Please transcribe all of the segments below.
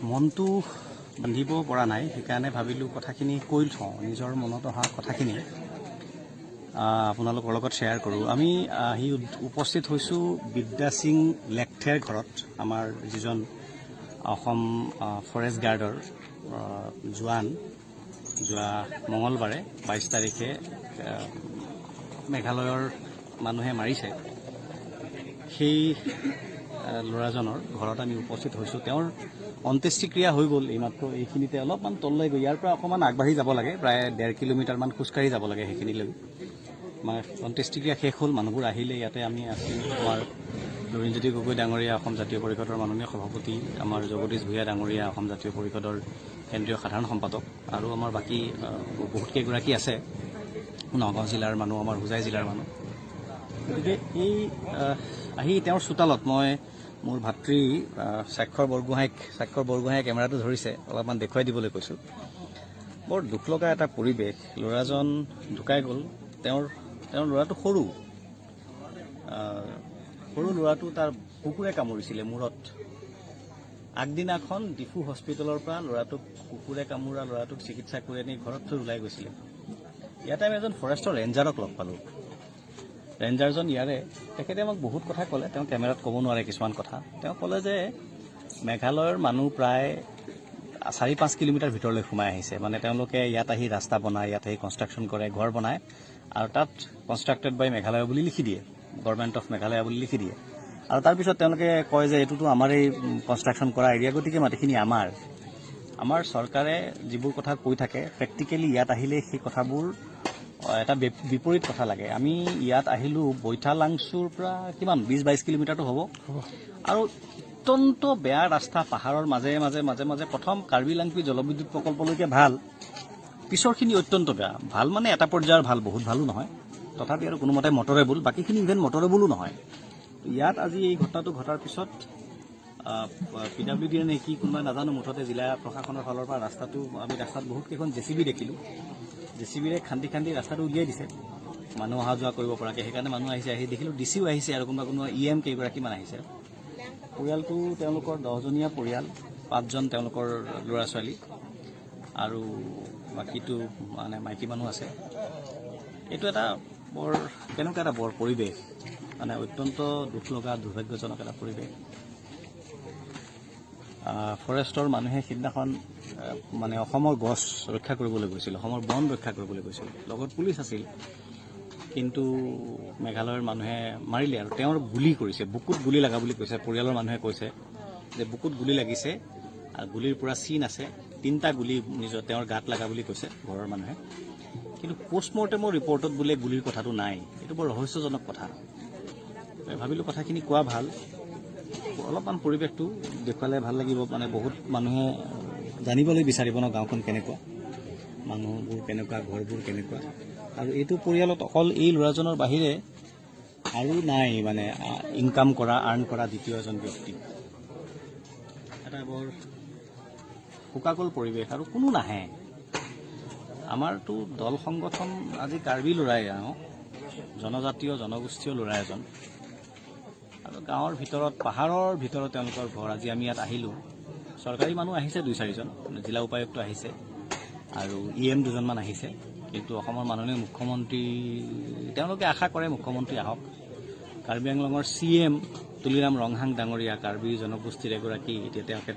মনটো বান্ধিব পৰা নাই। সেইকাৰণে ভাবিলোঁ কথাখিনি কৈ থওঁ, নিজৰ মনত অহা কথাখিনি আপোনালোকৰ লগত শ্বেয়াৰ কৰোঁ। আমি আহি উপস্থিত হৈছোঁ বিদ্যা সিং লেকথেৰ ঘৰত। আমাৰ যিজন অসম ফৰেষ্ট গাৰ্ডৰ জোৱান যোৱা মঙলবাৰে 22 তাৰিখে মেঘালয়ৰ মানুহে মাৰিছে, সেই ল'ৰাজনৰ ঘৰত আমি উপস্থিত হৈছোঁ। তেওঁৰ অন্ত্যেষ্টিক্ৰিয়া হৈ গ'ল এইমাত্ৰ। এইখিনিতে অলপমান তললৈ গৈ ইয়াৰ পৰা অকণমান আগবাঢ়ি যাব লাগে, প্ৰায় 1.5 কিলোমিটাৰমান খোজকাঢ়ি যাব লাগে সেইখিনিলৈ। মানে অন্ত্যেষ্টিক্ৰিয়া শেষ হ'ল, মানুহবোৰ আহিলে। ইয়াতে আমি আছোঁ, আমাৰ লুৰিণজ্যোতি গগৈ ডাঙৰীয়া, অসম জাতীয় পৰিষদৰ মাননীয় সভাপতি, আমাৰ জগদীশ ভূঞা ডাঙৰীয়া, অসম জাতীয় পৰিষদৰ কেন্দ্ৰীয় সাধাৰণ সম্পাদক আৰু আমাৰ বাকী বহুত কেইগৰাকী আছে, নগাঁও জিলাৰ মানুহ, আমাৰ হোজাই জিলাৰ মানুহ। গতিকে এই আহি তেওঁৰ চোতালত মই মোৰ ভাতৃ স্বাক্ষৰ বৰগোহাঁইক, স্বাক্ষৰ বৰগোহাঁয়ে কেমেৰাটো ধৰিছে, অলপমান দেখুৱাই দিবলৈ কৈছোঁ। বৰ দুখ লগা এটা পৰিৱেশ। ল'ৰাজন ঢুকাই গ'ল। তেওঁৰ ল'ৰাটো সৰু, সৰু ল'ৰাটো, তাৰ কুকুৰে কামুৰিছিলে মূৰত। আগদিনাখন ডিফু হস্পিটেলৰ পৰা ল'ৰাটোক, কুকুৰে কামোৰা ল'ৰাটোক চিকিৎসা কৰি আনি ঘৰত থৈ ওলাই গৈছিলে। ইয়াতে আমি এজন ফৰেষ্টৰ ৰেঞ্জাৰক লগ পালোঁ। ৰেঞ্জাৰজন ইয়াৰে, তেখেতে আমাক বহুত কথা ক'লে। তেওঁ কেমেৰাত ক'ব নোৱাৰে কিছুমান কথা। তেওঁ ক'লে যে মেঘালয়ৰ মানুহ প্ৰায় 4-5 কিলোমিটাৰ ভিতৰলৈ সোমাই আহিছে। মানে তেওঁলোকে ইয়াত আহি ৰাস্তা বনায়, ইয়াত আহি কনষ্ট্ৰাকশ্যন কৰে, ঘৰ বনায় আৰু তাত কনষ্ট্ৰাক্টেড বাই মেঘালয় বুলি লিখি দিয়ে, গভৰ্ণমেণ্ট অফ মেঘালয় বুলি লিখি দিয়ে। আৰু তাৰপিছত তেওঁলোকে কয় যে এইটোতো আমাৰেই কনষ্ট্ৰাকশ্যন কৰা এৰিয়া, গতিকে মাটিখিনি আমাৰ। আমাৰ চৰকাৰে যিবোৰ কথা কৈ থাকে, প্ৰেক্টিকেলি ইয়াত আহিলে সেই কথাবোৰ এটা বিপৰীত কথা লাগে। আমি ইয়াত আহিলোঁ, বৈঠালাংচুৰ পৰা কিমান, 20-22 কিলোমিটাৰটো হ'ব আৰু অত্যন্ত বেয়া ৰাস্তা, পাহাৰৰ মাজে মাজে মাজে মাজে। প্ৰথম কাৰ্বি লাংপি জলবিদ্যুৎ প্ৰকল্পলৈকে ভাল, পিছৰখিনি অত্যন্ত বেয়া। ভাল মানে এটা পৰ্যায়ৰ ভাল, বহুত ভালো নহয়, তথাপি আৰু কোনোমতে মটৰেবল, বাকীখিনি ইভেন মটৰেবলো নহয়। ইয়াত আজি এই ঘটনাটো ঘটাৰ পিছত পিডাব্লিউ ডিয়ে নে কি কোনোবাই নাজানো, মুঠতে জিলা প্ৰশাসনৰ ফালৰ পৰা ৰাস্তাটো, আমি ৰাস্তাত বহুত কেইখন জেচিবি দেখিলোঁ। জেচিবিৰে খান্দি খান্দি ৰাস্তাটো উলিয়াই দিছে মানুহ অহা যোৱা কৰিব পৰাকৈ। সেইকাৰণে মানুহ আহিছে। আহি দেখিলোঁ ডি চিও আহিছে আৰু কোনোবা কোনোবা ই এম কেইগৰাকীমান আহিছে। পৰিয়ালটো তেওঁলোকৰ 10জনীয়া পৰিয়াল, পাঁচজন তেওঁলোকৰ ল'ৰা ছোৱালী আৰু বাকীটো মানে মাইকী মানুহ আছে। এইটো এটা বৰ কেনেকুৱা এটা বৰ পৰিৱেশ, মানে অত্যন্ত দুখ লগা, দুৰ্ভাগ্যজনক এটা পৰিৱেশ। ফৰেষ্টৰ মানুহে সিদিনাখন মানে অসমৰ গছ ৰক্ষা কৰিবলৈ গৈছিল, অসমৰ বন ৰক্ষা কৰিবলৈ গৈছিল, লগত পুলিচ আছিল। কিন্তু মেঘালয়ৰ মানুহে মাৰিলে আৰু তেওঁৰ গুলি কৰিছে, বুকুত গুলি লগা বুলি কৈছে। পৰিয়ালৰ মানুহে কৈছে যে বুকুত গুলি লাগিছে আৰু গুলিৰ পৰা চিন আছে, তিনিটা গুলি নিজৰ তেওঁৰ গাত লগা বুলি কৈছে ঘৰৰ মানুহে। কিন্তু পষ্টমৰ্টেমৰ ৰিপৰ্টত বোলে গুলিৰ কথাটো নাই। এইটো বৰ ৰহস্যজনক কথা। মই ভাবিলোঁ কথাখিনি কোৱা ভাল, অলপমান পৰিৱেশটো দেখুৱালে ভাল লাগিব। মানে বহুত মানুহে জানিবলৈ বিচাৰিব ন, গাঁওখন কেনেকুৱা, মানুহবোৰ কেনেকুৱা, ঘৰবোৰ কেনেকুৱা। আৰু এইটো পৰিয়ালত অকল এই ল'ৰাজনৰ বাহিৰে আৰু নাই, মানে ইনকাম কৰা, আৰ্ণ কৰা দ্বিতীয় এজন ব্যক্তি। এটা বৰ শোকাকুল পৰিৱেশ আৰু কোনো নাহে। আমাৰতো দল সংগঠন, আজি কাৰ্বি ল'ৰাই আহোঁ, জনজাতীয় জনগোষ্ঠীয় ল'ৰা এজন আৰু গাঁৱৰ ভিতৰত, পাহাৰৰ ভিতৰত তেওঁলোকৰ ঘৰ। আজি আমি ইয়াত আহিলোঁ, চৰকাৰী মানুহ আহিছে দুই চাৰিজন, জিলা উপায়ুক্ত আহিছে আৰু ই এম দুজনমান আহিছে। কিন্তু অসমৰ মাননীয় মুখ্যমন্ত্ৰী, তেওঁলোকে আশা কৰে মুখ্যমন্ত্ৰী আহক। কাৰ্বি আংলঙৰ চি এম তুলিৰাম ৰংহাং ডাঙৰীয়া, কাৰ্বি জনগোষ্ঠীৰ এগৰাকী এতিয়া তেওঁলোকে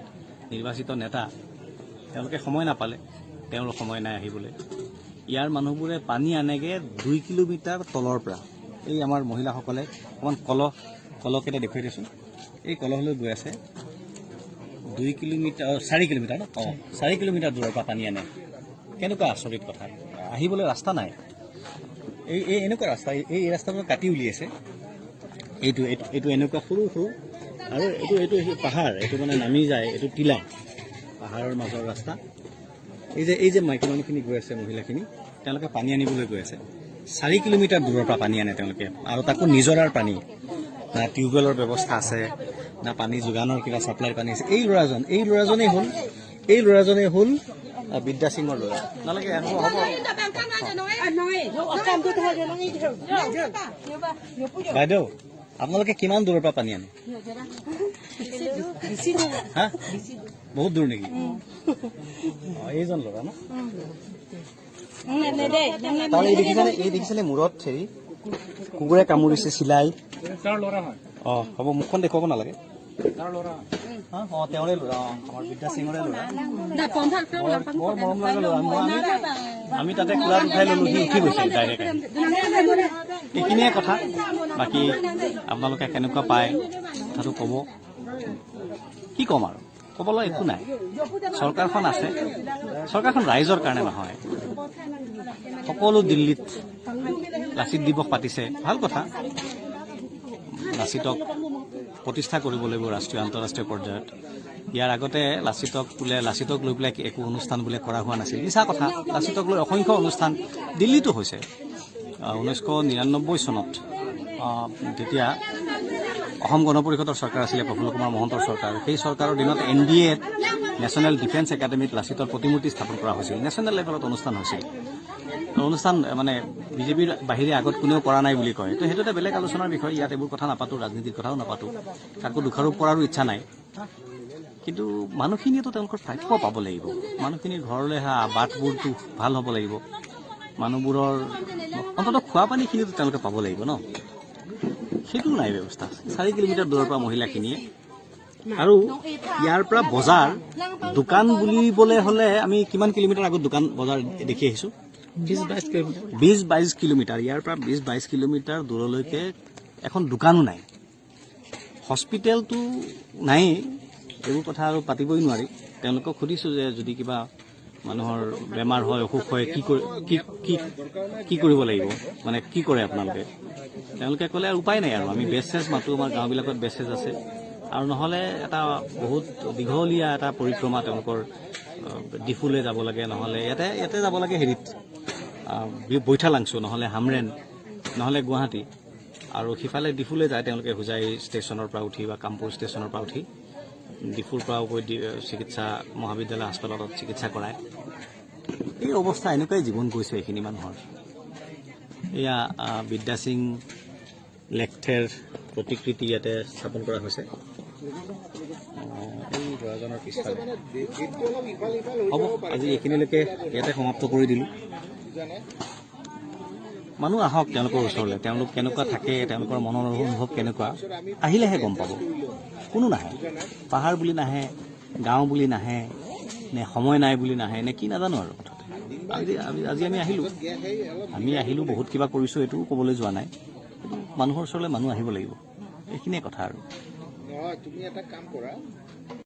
নিৰ্বাচিত নেতা, তেওঁলোকে সময় নাপালে, তেওঁৰ সময় নাই আহিবলৈ। ইয়াৰ মানুহবোৰে পানী আনেগৈ 2 কিলোমিটাৰ তলৰ পৰা। এই আমাৰ মহিলাসকলে, অকণমান কলহকেইটা দেখুৱাই দিয়াচোন। এই কলহলৈ গৈ আছে 2 কিলোমিটাৰ, 4 কিলোমিটাৰ ন? অঁ, 4 কিলোমিটাৰ দূৰৰ পৰা পানী আনে। কেনেকুৱা আচৰিত কথা! আহিবলৈ ৰাস্তা নাই। এই এই এনেকুৱা ৰাস্তা, এই এই ৰাস্তাটো কাটি উলিয়াইছে। এইটো এইটো এইটো এনেকুৱা সৰু সৰু আৰু এইটো এইটো পাহাৰ, এইটো মানে নামি যায়, এইটো টিলা, পাহাৰৰ মাজৰ ৰাস্তা। এই যে মাইকী মানুহখিনি গৈ আছে, মহিলাখিনি, তেওঁলোকে পানী আনিবলৈ গৈ আছে। 4 কিলোমিটাৰ দূৰৰ পৰা পানী আনে তেওঁলোকে আৰু তাকো নিজৰাৰ পানী। না টিউবৱেলৰ ব্যৱস্থা আছে, না পানী যোগানৰ কিবা ছাপ্লাইৰ পানী আছে। এই ল'ৰাজনেই হ'ল বিদ্যা সিঙৰ ল'ৰা। নালাগে, হ'ব হ'ব। বাইদেউ, আপোনালোকে কিমান দূৰৰ পৰা পানী আনে? হা, বহুত দূৰ নেকি? অঁ, এইজন ল'ৰা ন? তাৰ এই দেখিছেনে, এই দেখিছেনে মূৰত হেৰি কুকুৰে কামুৰিছে, চিলাই। অঁ, হ'ব, মুখখন দেখুৱাব নালাগে। অঁ, তেওঁৰে ল'ৰা। অঁ, আমাৰ বিদ্যা সিঙৰে ল'ৰা, বৰ মৰম লগা ল'ৰা। মই আমি তাতে কোলাত উঠাই ল'লো, সি উঠি গৈছে ডাইৰেক্ট আহি। এইখিনিয়ে কথা। বাকী আপোনালোকে কেনেকুৱা পায় কথাটো ক'ব। কি ক'ম আৰু, ক'বলৈ একো নাই। চৰকাৰখন আছে, চৰকাৰখন ৰাইজৰ কাৰণে নহয়। সকলো দিল্লীত লাচিত দিৱস পাতিছে, ভাল কথা। লাচিতক প্ৰতিষ্ঠা কৰিব লাগিব ৰাষ্ট্ৰীয় আন্তঃৰাষ্ট্ৰীয় পৰ্যায়ত। ইয়াৰ আগতে লাচিতক বোলে, লাচিতক লৈ পেলাই একো অনুষ্ঠান বোলে কৰা হোৱা নাছিল। মিছা কথা। লাচিতক লৈ অসংখ্য অনুষ্ঠান দিল্লীতো হৈছে। 1999 চনত তেতিয়া অসম গণ পৰিষদৰ চৰকাৰ আছিলে, প্ৰফুল্ল কুমাৰ মহন্তৰ চৰকাৰ। সেই চৰকাৰৰ দিনত এনডিএত, নেশ্যনেল ডিফেন্স একাডেমীত লাচিতৰ প্ৰতিমূৰ্তি স্থাপন কৰা হৈছিল। নেশ্যনেল লেভেলত অনুষ্ঠান হৈছিল। অনুষ্ঠান মানে বিজেপিৰ বাহিৰে আগত কোনেও কৰা নাই বুলি কয়। তো সেইটো এটা বেলেগ আলোচনাৰ বিষয়। ইয়াত এইবোৰ কথা নাপাতো, ৰাজনীতিৰ কথাও নাপাতো, কাকো দোষাৰোপ কৰাৰো ইচ্ছা নাই। কিন্তু মানুহখিনিয়েতো তেওঁলোকৰ প্ৰাপ্য পাব লাগিব। মানুহখিনিৰ ঘৰলৈ অহা বাটবোৰতো ভাল হ'ব লাগিব। মানুহবোৰৰ অন্ততঃ খোৱা পানীখিনিতো তেওঁলোকে পাব লাগিব ন? সেইটো নাই ব্যৱস্থা। 4 কিলোমিটাৰ দূৰৰ পৰা মহিলাখিনিয়ে, আৰু ইয়াৰ পৰা বজাৰ দোকান বুলিবলৈ হ'লে আমি কিমান কিলোমিটাৰ আগত দোকান বজাৰ দেখি আহিছোঁ? 20-22 কিলোমিটাৰ। 20-22 কিলোমিটাৰ। ইয়াৰ পৰা 20-22 কিলোমিটাৰ দূৰলৈকে এখন দোকানো নাই, হস্পিটেলটো নায়েই। এইবোৰ কথা আৰু পাতিবই নোৱাৰি। তেওঁলোকক সুধিছোঁ যে যদি কিবা মানুহৰ বেমাৰ হয়, অসুখ হয়, কি কৰি কি কি কি কৰিব লাগিব, মানে কি কৰে আপোনালোকে? তেওঁলোকে ক'লে আৰু উপায় নাই আৰু, আমি বেজ চেজ মাতো, আমাৰ গাঁওবিলাকত বেজ চেজ আছে, আৰু নহ'লে এটা বহুত দীঘলীয়া এটা পৰিক্ৰমা তেওঁলোকৰ, ডিফুলৈ যাব লাগে, নহ'লে ইয়াতে ইয়াতে যাব লাগে হেৰিত বৈঠালাংছু, নহ'লে হামৰেণ, নহ'লে গুৱাহাটী। আৰু সিফালে ডিফুলৈ যায় তেওঁলোকে, হোজাই ষ্টেচনৰ পৰা উঠি বা কামপুৰ ষ্টেচনৰ পৰা উঠি ডিফুৰ পৰাও গৈ চিকিৎসা মহাবিদ্যালয় হাস্পতালত চিকিৎসা কৰায়। এই অৱস্থা, এনেকুৱাই জীৱন গৈছে এইখিনি মানুহৰ। এয়া বিদ্যা সিং লেখথেৰ প্ৰতিকৃতি ইয়াতে স্থাপন কৰা হৈছে। এই ল'ৰাজনৰ পিছফালে। হ'ব, আজি এইখিনিলৈকে ইয়াতে সমাপ্ত কৰি দিলোঁ। মানুহ আহক তেওঁলোকৰ ওচৰলৈ। তেওঁলোক কেনেকুৱা থাকে, তেওঁলোকৰ মনৰ অনুভৱ কেনেকুৱা, আহিলেহে গম পাব। কোনো নাহে। পাহাৰ বুলি নাহে, গাঁও বুলি নাহে, নে সময় নাই বুলি নাহে, নে কি নাজানো আৰু। মুঠতে আজি আমি আহিলোঁ, আমি আহিলোঁ, বহুত কিবা কৰিছোঁ, এইটোও ক'বলৈ যোৱা নাই। কিন্তু মানুহৰ ওচৰলৈ মানুহ আহিব লাগিব, এইখিনিয়ে কথা আৰু। নহয়, তুমি এটা কাম কৰা।